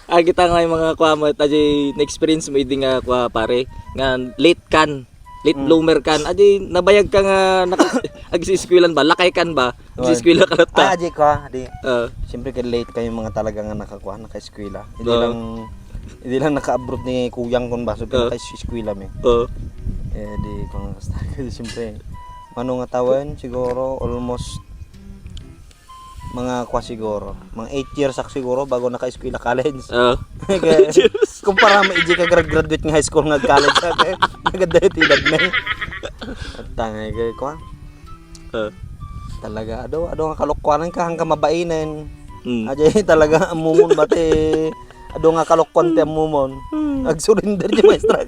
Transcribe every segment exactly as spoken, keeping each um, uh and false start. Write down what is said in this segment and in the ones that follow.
Ah, kita nga yung mga kuha mo, adi na-experience mo idi nga kuha, pare, nga late kan, late Mm. bloomer kan. Adi, nabayag ka nga naka-, ag-eskwelahan ba? Lakay kan ba? Ag-eskwela ka latta. Ah, adi ko, ah, di. Ah. Siyempre, kay late kayo mga talaga nga nakakuha, naka-eskwela. Hindi Oo. lang, hindi lang naka-abroad ni kuyang kun baso Oo. naka-eskwela mi. Oo. Eh, di ko nga, siyempre, mano nga tawen, siguro, almost mga kwa siguro, mga eight years ak siguro bago naka-eskwela college. Oo. Kaya, Eight years. Kumpara mo, iji ka grad-, graduate nga high school nga college, sabi, nagadayo ti edad na eh. At tangay kay kwa. Oo. Talaga, ado, ado nga kalokwanan ka, hangka mabainen. Mm. Ajay, talaga, amumon ba ti, ado nga kalokwan ti amumon. Mm. Ag-surrender di maestra.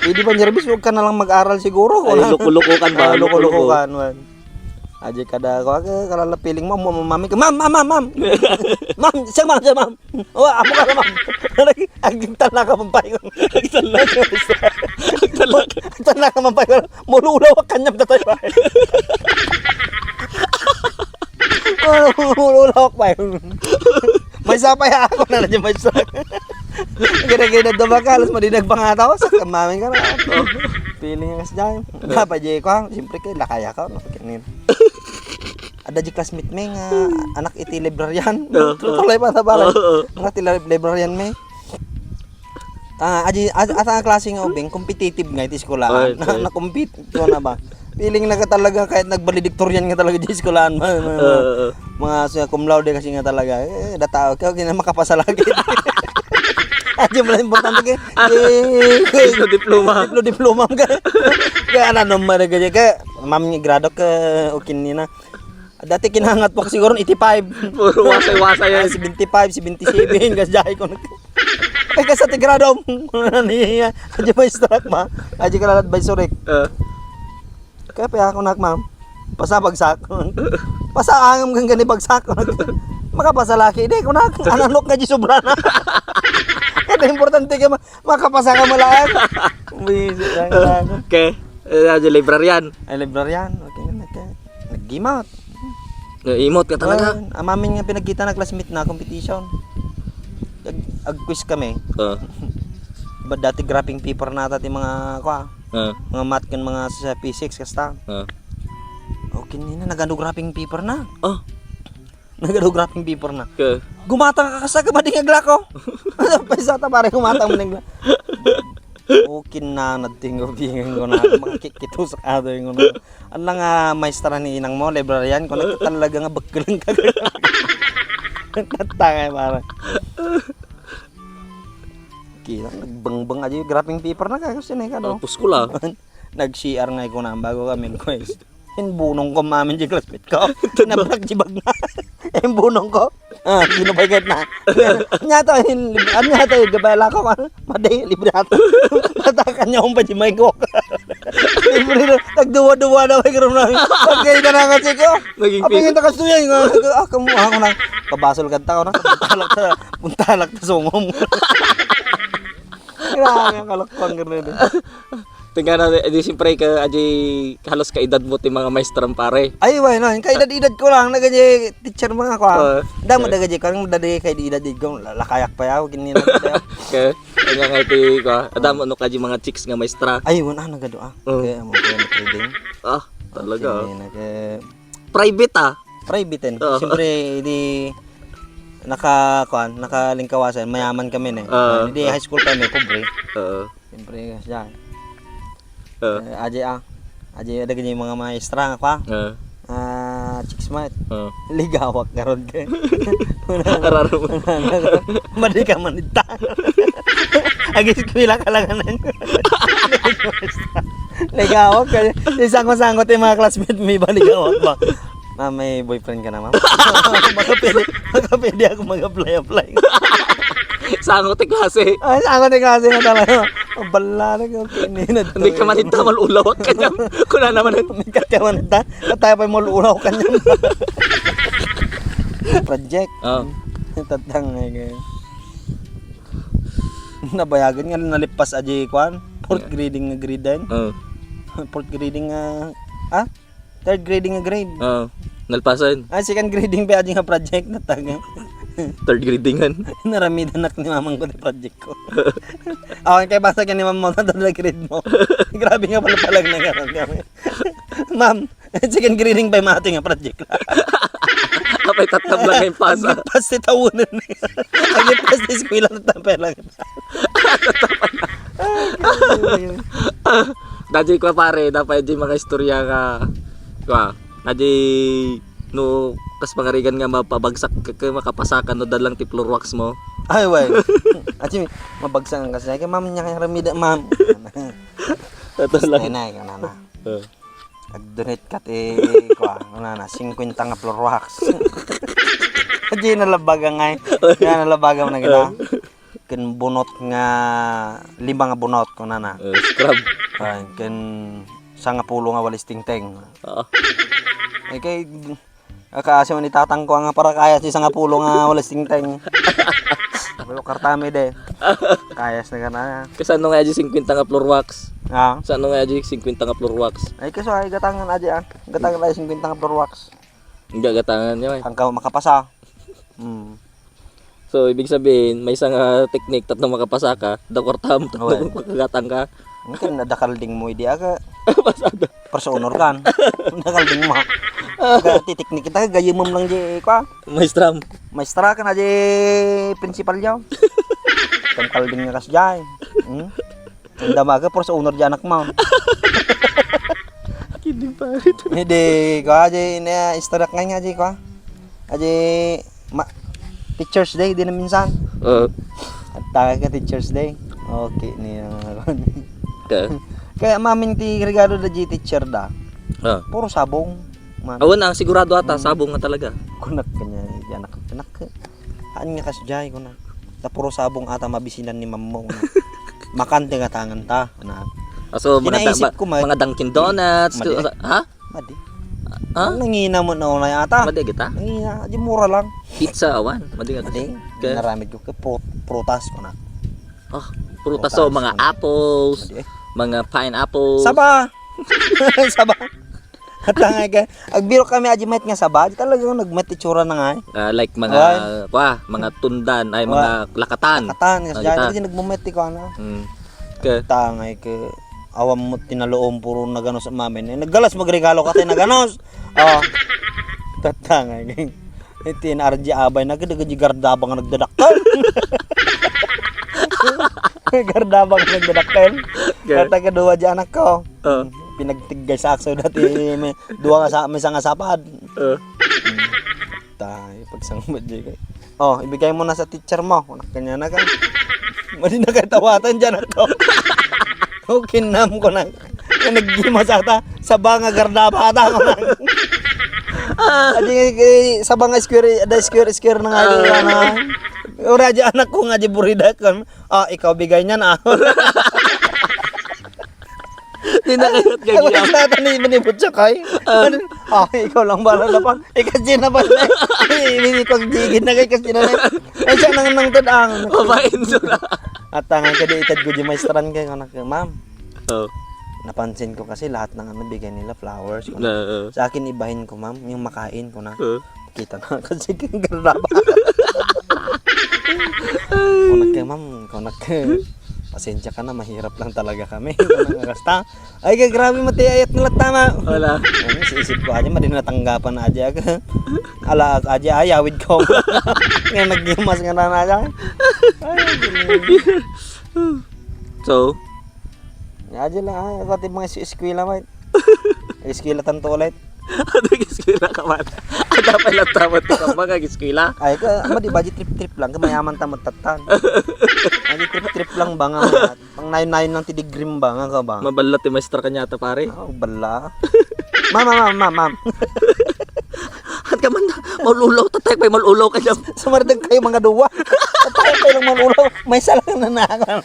Hindi ba nervous, huwag ka na lang mag-aral siguro. Ay, loko-lokokan ba? Ah, loko-lokokan, man. Aje kada ko, aga, kalala feeling mo, mo, mami ka, "Ma'am, ma'am, ma'am, ma'am." "Ma'am, siya, ma'am, siya, ma'am." "Oh, amo ka na, ma'am." Agtala ka man payo. Agtala ka. Agtala ka. Agtala ka man payo. Mululaw ka kanyam tatay ba? Oh, mululaw ka payo. May sapay ako na na dyan, may sa-, gina-gina da ba ka? Alas mo di nagpangataw. Sa kamamin ka na. Oh. Feeling nga sa dyan. Dapat di ko, ah, siyempre, kay lakaya ka, no? Ganyan. Ada di classmate mi nga anak iti librarian. Oo, Tutuloy pa na pare. Oo, oo. Anak ti lib-, librarian mi. Ah, aji, at, at ang klase nga ubing, competitive nga iti eskwelahan. Ay, na, ay. Na-compete ko na ba? Feeling na ka talaga kahit nagvaledictorian nga talaga di eskwelahan. Mga, mga, Oo, oo. mga summa cum laude kasi nga talaga. Eh, da tao, kaya kaya makapasa lagi. Aji mo lang importante kay, Ah, eh, Diplo diploma. Diplo diploma ka. Kaya ano, naman ka, kaya, ma'am, ni grado ka, okay nina. Dati kinangat po siguro eighty-five. Puro wasay-wasay yan. Ah, seventy-five, seventy-seven, kasi dahil ko nag-, ay, kasi ti grado mo. Ano niya? Adi ba yung struck, ma? Adi ka lang advisory. Ah. Kaya pa ako nak, ma'am. Pasa bagsak. Pasa angam kang gani bagsak. Makapasa laki. Di ko nak. Ananok nga di sobra na. Kaya importante ka ma-, makapasa ka malayan. Buwisit lang lang. Okay. Eh, adi librarian. Ay, librarian. Okay, okay. Naggimat. Naimot ka talaga. Well, amamin nga pinagkita na classmate na competition. Ag-, ag-quiz kami. Ah. Ba dati graphing paper na ata ti mga, kwa, Ah. mga math kan mga sa physics kasta. Ah. Okay, nina, nagano graphing paper na. Ah. Nagano graphing paper na. Ka. Gumatang ka kasa ka madingag lako. Ano pa isa ta pare gumatang madingag. O, kinanad ti ngubingan ko na, makakikito sa kadoy ko na. Ala nga maestra ni inang mo, librarian ko, na talaga nga bakkel ka. Tatangay, pare. Kina, nagbangbang aja yung graphing paper na kayo, sine ka, no? Tapos ko lang. Nag-C R nga ko na, bago kami, guys. Inbunong ko, mami, di classmate ko. Nabrak di bag na. Inbunong ko. Ah, sino ba ikat na? Anya to, in-, anya to, yung gabay lako, ano? Madi, libre ato. Matakan niya akong padi may gok. Libre na, nagduwa-duwa na may gano'n na. Pagkaya na nga, siko. Naging Apay pin- nga takas to yan, nga, ah, kamu, ako na. Pabasol ka ta, ako na. Puntalak ta, puntalak ta, sungom. Grabe, ang kalakpang gano'n. Tingnan na, eh, di siyempre, ka, aji, halos kaedad mo ti mga maestro, pare. Ay, why not? Kaedad-edad ko lang, nagaji teacher mga ko, ah. Oo. Damo Okay. dagaji ko, ang dadi kaedad-edad ko, lakayak pa yaw, kinina pa yaw. Okay. Kanya nga iti, ka, adamo no kaji mga chicks nga maestra. Ay, wala, nagado, ah. Oo. Okay, amo ko yung trading. Ah, talaga, ah. Kinina, kaya Private, ah. Private, eh. Oo. Siyempre, di, naka, kuan, nakalingkawasan, mayaman kami, eh. Oo. Di, high school kami, pobre. Oo. Siyempre, siya. Oo. Eh, aji, ah. Aji, ada ganyan yung mga maestra, kwa? Oo. Ah, chicks mo, eh. Oo. Ligawak karon ka. Araro mo. Madi ka man ita. Agi eskwela ka lang, anan. Ligawak ka. Di sango-sango ti mga classmate mi ba, ligawak ba? Ma'am, may boyfriend ka na, ma'am? Baka pwede, baka pwede ako mag-apply, apply. Sango ti klase. Ay, sango ti klase na talaga. Ang bala na ko, kininad Hindi ka man ita, malulawak ka niya. Kuna naman. Hindi ka man ita. At tayo pa'y malulawak ka niya. Project. Oo. Tatang, ay, kaya. Nabayagan nga nalipas aji, kwan? Fourth Yeah. grading nga grade din. Oo. Fourth grading nga, ah? Third grading nga grade. Oo. Nalpasan. Ah, second grading pa aji nga project na taga. Third gradingan. Naramidanak ni mamangko ti project ko. Okay, kay basa ka ni ma'am mo, nadala grade mo. Grabe nga pala palag na nga kami. Ma'am, second grading pa yung mga ating project. Apay, tatab lang yung pasa. Ang pass ti tawunan. Ang pass ti eskwela, tatab lang. Dadi ko, pare, dapat di mga istorya ka. Kwa, dadi no kas pangarigan nga mapabagsak ka, ka makapasa ka no dalang ti floor wax mo. Ay, way. Ati, mabagsak ang kasi. Kaya ma'am niya kaya ramida, ma'am. Ito lang. Ay, na, ikaw na, na. Oh. Nag-donate ka ti, kwa, ano na, singkwenta nga floor wax. Di nalabaga nga eh. Kaya nalabaga mo na gina. Ken bunot nga, lima nga bunot, kuna na. Eh, scrub. Ay, ken sangapulo nga walis tingteng. Oo. Eh, kay, akaasi man ni tatang ko nga para kayas ti sangapulo nga walis tingteng. Pero kartami de. Kayas na ka na. Kasano nga di singkwenta nga floor wax? Ha? Saan nga di singkwenta nga floor wax? Ay, kaso ay gatangan aja, ah. Gatangan aja singkwenta nga floor wax. Ang gagatangan niya, eh. Ang ka makapasa. Hmm. So, ibig sabihin, may isang, ah, technique, tatlo makapasa ka, da kwartam, tatlo Well. Makagatang ka. Mungkin nadakal ding mo, idi aga. Pasado. First honor kan. Dakal ding mo. Ga, titiknik kita, gayumem lang di, kwa. Maestram. Maestra ka na di principal yaw. Tangkal ding nga kas jay. Hmm? Ang damaga, first honor di anak mo. Kidding, pare. Hindi, kwa, di, na, istorya nga nga, di, kwa. Adi, ma-, Teacher's Day, di na minsan. Oo. At tayo ka Teacher's Day. Okay, niya. Ka? Kaya mamin ti regalo da di teacher da. Ah. Puro sabong. Man. Awan na, sigurado ata, Mm. sabong nga talaga. Kunak kanya, di anak, anak. Haan nga kas jay, kunak. Ta puro sabong ata mabisinan ni mammo, kunak. Makante nga tangan ta, kunak. Aso, mga Kinaisip da-, ma-, ko, ma-, mga Dunkin' Donuts, Madi. Ha? Madi. Ha? Nangina mo na unay ata. Madi kita? Nangina, di mura lang. Pizza awan. Madi nga. Madi. Kaya naramid ko ka pro-, prutas ko na. Ah, prutas, so, mga apples, Madi, eh. Mga pineapples. Saba! Saba! At nga ka, agbiro kami aji met nga saba, di talaga nagmet itsura na nga eh. Ah, like mga, Awan. Kwa, mga tundan, ay, Awan. Mga lakatan. Lakatan, kasi Ah, dyan, kita. Kasi nagmumet ko, ano. Mm. Ke? Tangay ke, awam mo tinaloom puro naganos mamin. Eh, naggalas magregalo ka tayo naganos. Oh. Tatangay ke. Iti na R G abay na gada gada gardabang nagdadakkel. Gardabang nagdadakkel. Ke? Kata kedua di anak ko. Oh. Pinagtiggay sa akso dati may dua nga sa, may sanga sapad. Oh. Tay, pagsangmad di kay. Oh, ibigay mo na sa teacher mo. Kunak kanya na ka. Madi na kay tawatan dyan ako. Okay, nam ko na. Kaya naggimas ata. Saba nga gardapa ata. Adi nga, eh, saba nga square, ada square, square na nga. Ah. Ano. Ora di anak ko nga di burida kan. Ah, ikaw bigay niyan, ah. Di na kayo Ay, kaya. Ay, wala sa atin ni, ni Butchok, ay. Ah. Ah, ikaw lang bahala na pa. Ikas din na ba? Ay, hindi ko gigit na kay kasi na. Ay, siya nang, nang tadang. Babaen, sura. At tangan ka di itad ko di maestran kay anak ko, "Ma'am, Oh. napansin ko kasi lahat ng ano, bigay nila flowers." Na, oh. Sa akin, ibahin ko, ma'am, yung makain ko na. Oh. Kita na kasi kang gardaba. Kunak ka, ma'am, kunak ka. Pasensya ka na, mahirap lang talaga kami. Kunak nga kasta. Ay, ka, grabe, mati, ayat nga tama. Wala. Ano, sa isip ko, aja, madi natanggapan na aja. Ala, aja, ayawid ko. Nga naggimas nga na aja. Ay, So? Aja lang, ah, pati mga es-, eskwela, mate. Eskwela tanto ulit. Ano, eskwela ka man? Ada pa lang tamad ka, mga eskwela. Ay, ka, ama, di ba, di trip-trip lang, kamayaman tamad tatan. Ay, di trip-trip lang ba nga, mga pang nayon-nayon lang ti degree ba nga ka ba? Maballa ti maestra kanya ata, pare. Oh, balla. Ma'am, ma'am, ma'am, ma'am, ma'am. At ka man, maululaw, tatay, may maululaw ka dyan. Sumardeng kayo, mga duwa. Tatay, kayo lang maululaw. May isa lang na nakan.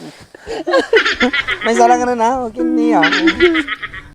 May isa lang na na, okay niya.